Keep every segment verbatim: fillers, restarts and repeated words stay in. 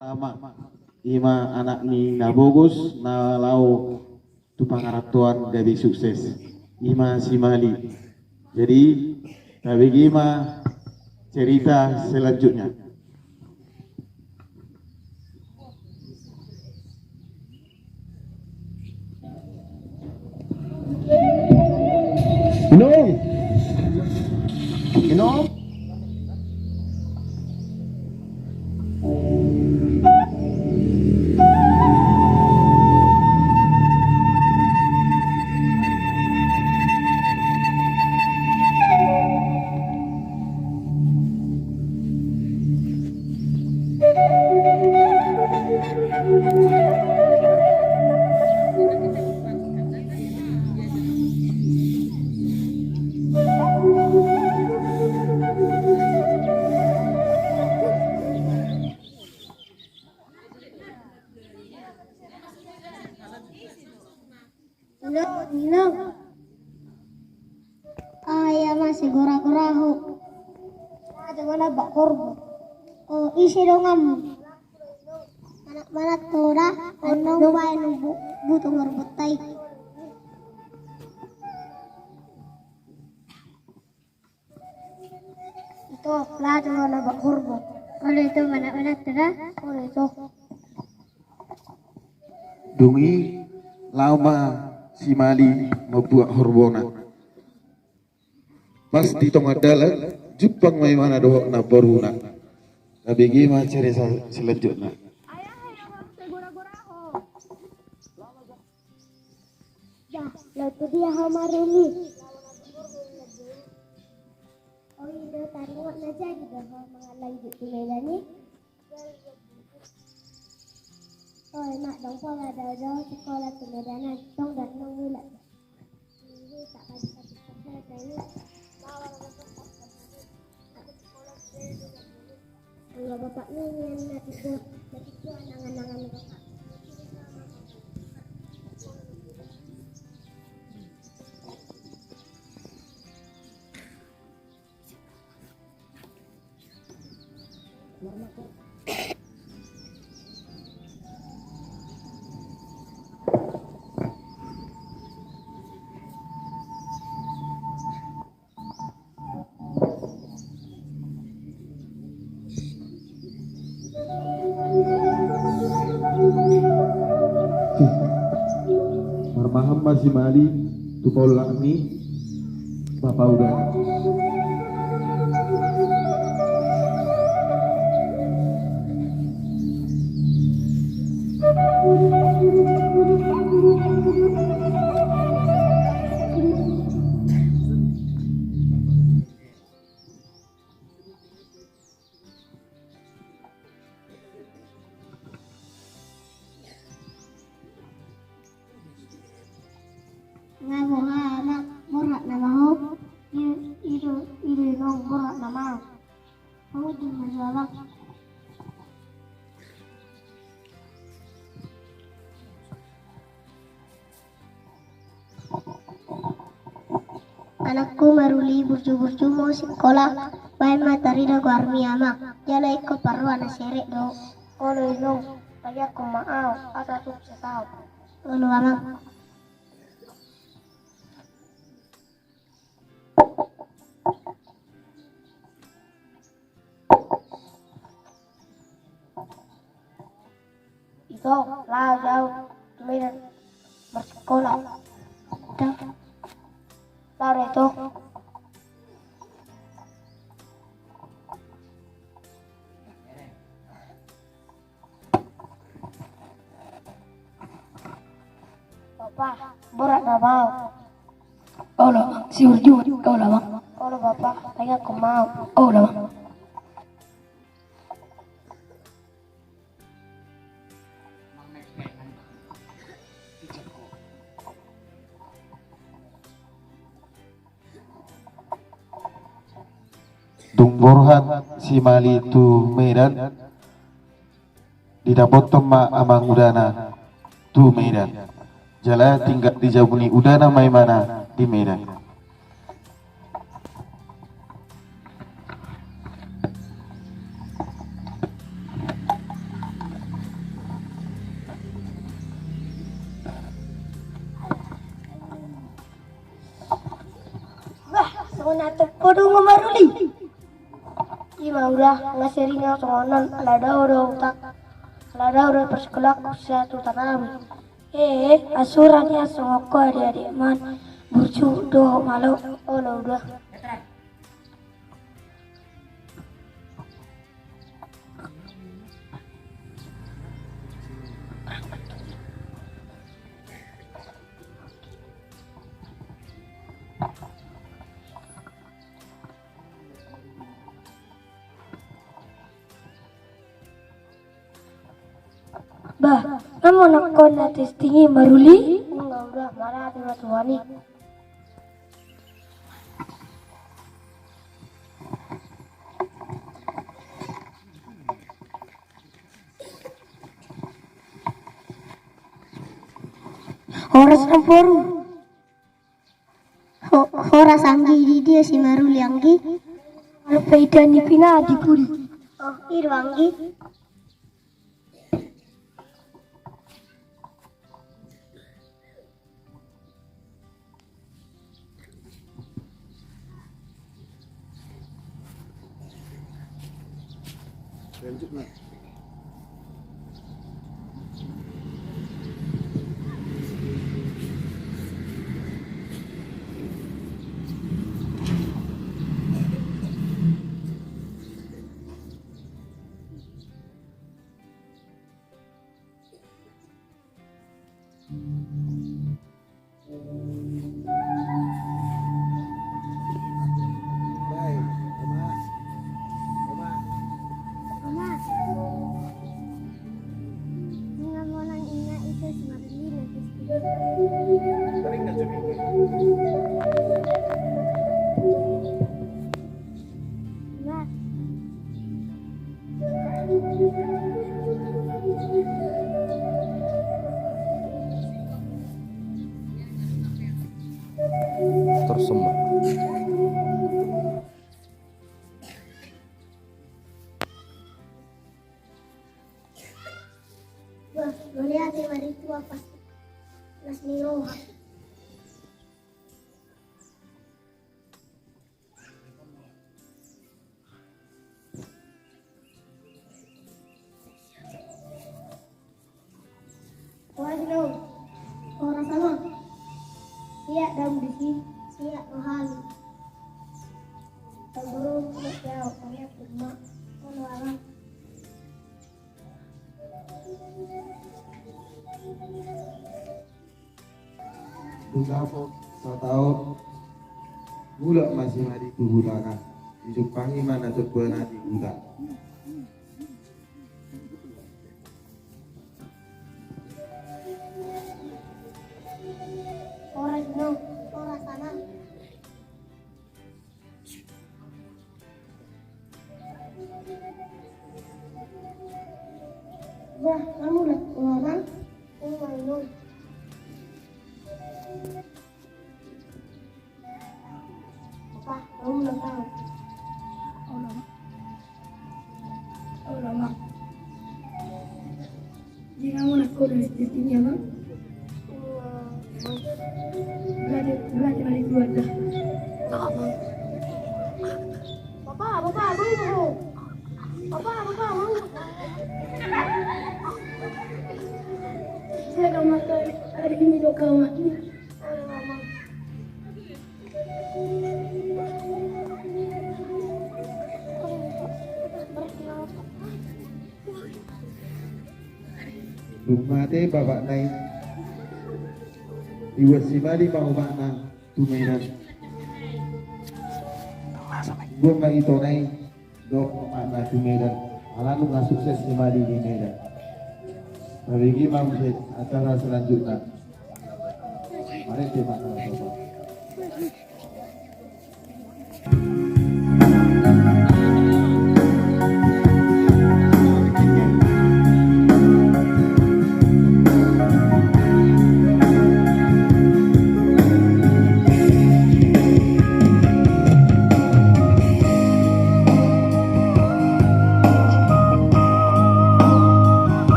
Ama, ima anak ni na bogos na laho tu pangarantoan gabe sukses. Ima si Mali. Jadi, tabege ma cerita selanjutnya. Inong. Inong. Inong, inong. Ai ama, sigora-gora ho. Aja mana bak horbo. O, ise donganmu? Anak mana toda, anong baen bu-, butung horbo tai. Ito, laho tu na bak horbo. Olo ito, mana mana tu da. Olo ito. Dung i laho ma si Mali mambuat horbona. Pas di tonga dalan, jumpang ma imana dohot namboruna. Tabege ma cerita selanjutna. Dah, laho tu dia ho maruli. Oi, do taringot na jadi do ho mangallang di Medan i. Oi, mak, dong pola do, do sikola tu Medan an, tong dan nong mulak. Anggo bapak ni nian na tiga, na tiga angan-angan bapak. Marmaham ma si Mali tu paulak ni bapa udana. Nga boha anak, borhat nama ho? I do, i do inong, borhat nama. Ho di mana anak? Anakku, maruli burju-burju ma sikola, baen ma tarida goarmi ama, jala ingkon parroha na serep do. Olo inong, pagiangkon ma au, asa sukses au. Olo amang. Ito, laho jo au tu Medan marsikola. Ito, laho do ito. Bapa, borhat nama au. Olo, siur juhut, olo bapa. Pagiangkon ma au. Olo bapa. Dung borhat si Mali tu Medan, didapothon ma amang udana tu Medan. Jala tinggal di jabu ni udana ma imana di Medan. Nunga tong podo nga maruli. Ima uda, nga sering nga songon on, ala dao do utak, ala dao do parsikola ku sa tu tanami. Eh, asura ni asongon ko adik-adik man, burju do malo, olo uda. Bah, nunga nangkon na testing i maruli? Nunga uda, marhata ma Tuhan i. Horas namboru. Ho-, horas anggi, di dia si maruli anggi? Molo faida ni pina di puli. Oh, i do anggi. Tersemat. Wah, mauliate ma di tua pas las ni roha. Horas do. Horas, Amang. Siap do ahu disi, siap do hamu. Toguru, siap do ahu, siap do ahu. Olo, Amang. Dung dapot sataon, mulak ma si Madi tu hutana. Dijumpangi ma na somba na di huta. Horas, Amang. Horas, Amang. Bah, hamu lah, Amang. Amang, Amang. Apa? Hamu lah, Amang. Olo, Amang. Olo, Amang. Di na muna ko dari sini, Amang. Belajar, belajar dari keluarga. Bapak, bapak, bangun. Bapak, bapak, bangun. Saya gak makan hari ini, kau mati. Dung mate bapakna i, ibuan si Madi ma omakna tu Medan. Dung ma itona i, dok omakna tu Medan. Ala nunga sukses si Madi di Medan. Tabege ma muse acara selanjutna. Mari terima kasih.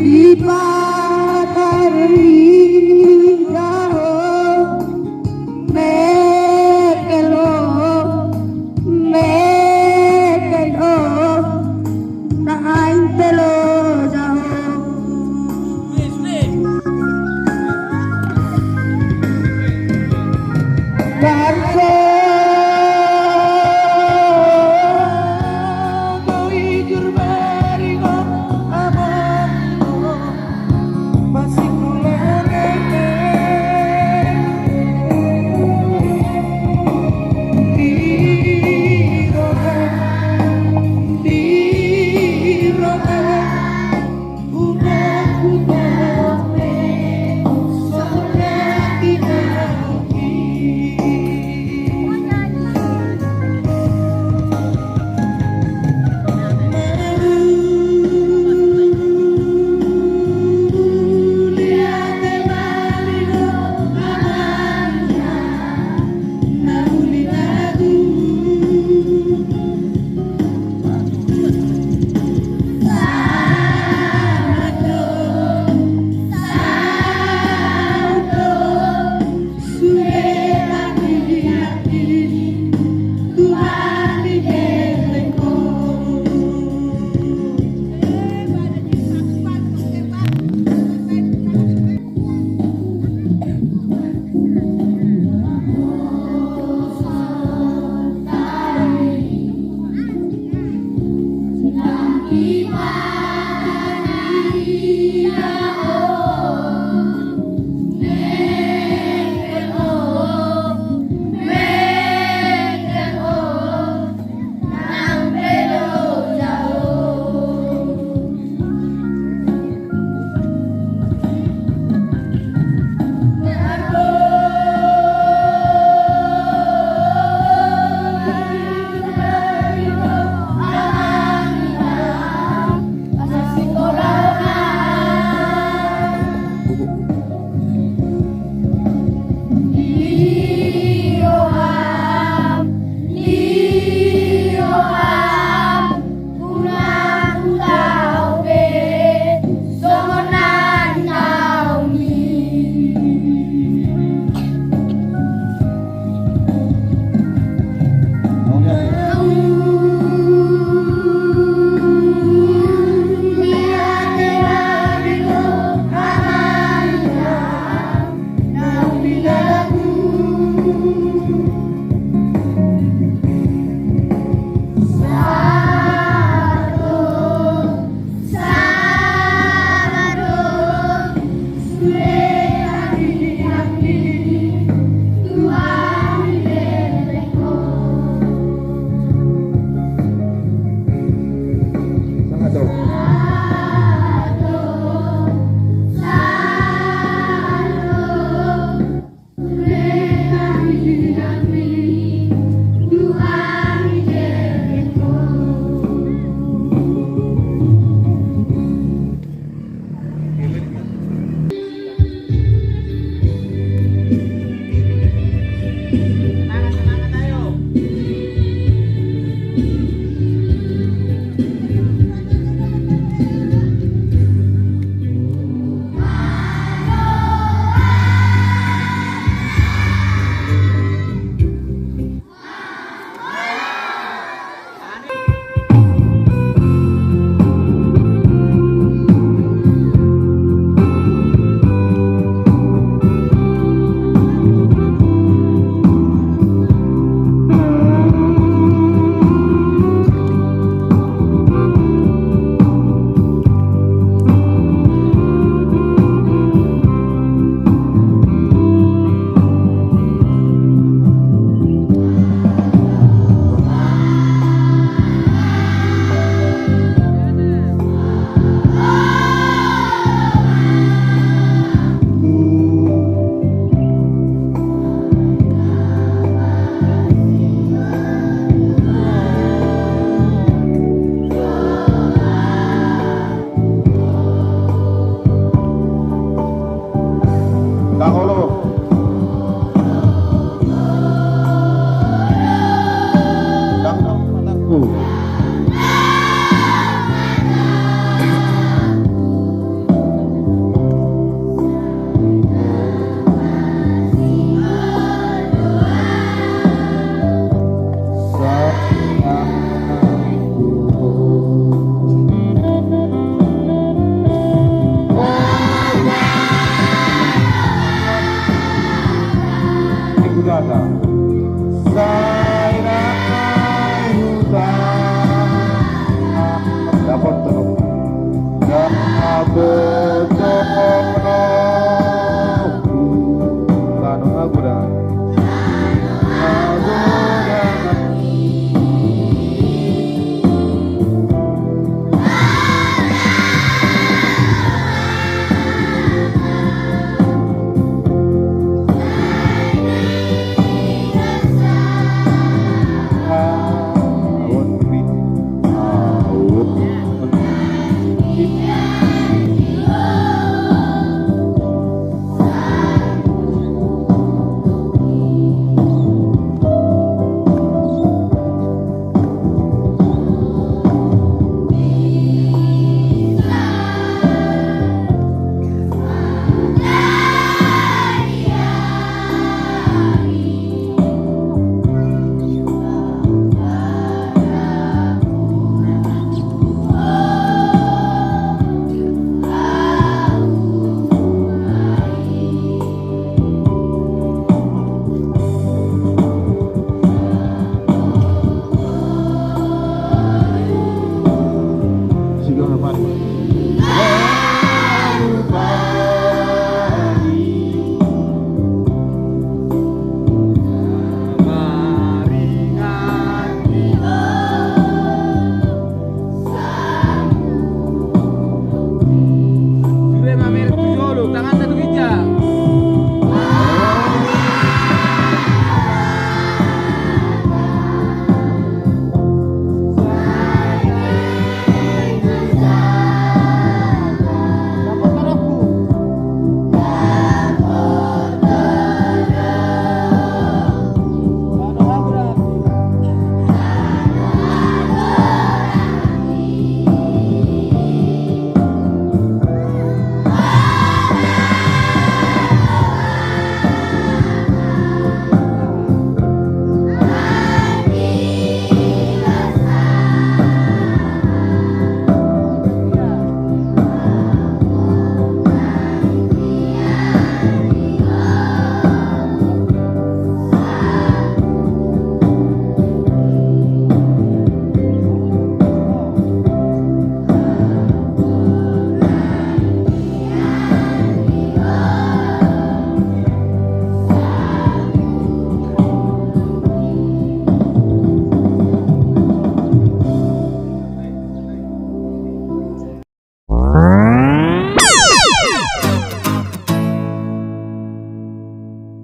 Dipatarida ho, mekelo, mekelo, naeng telo jaho.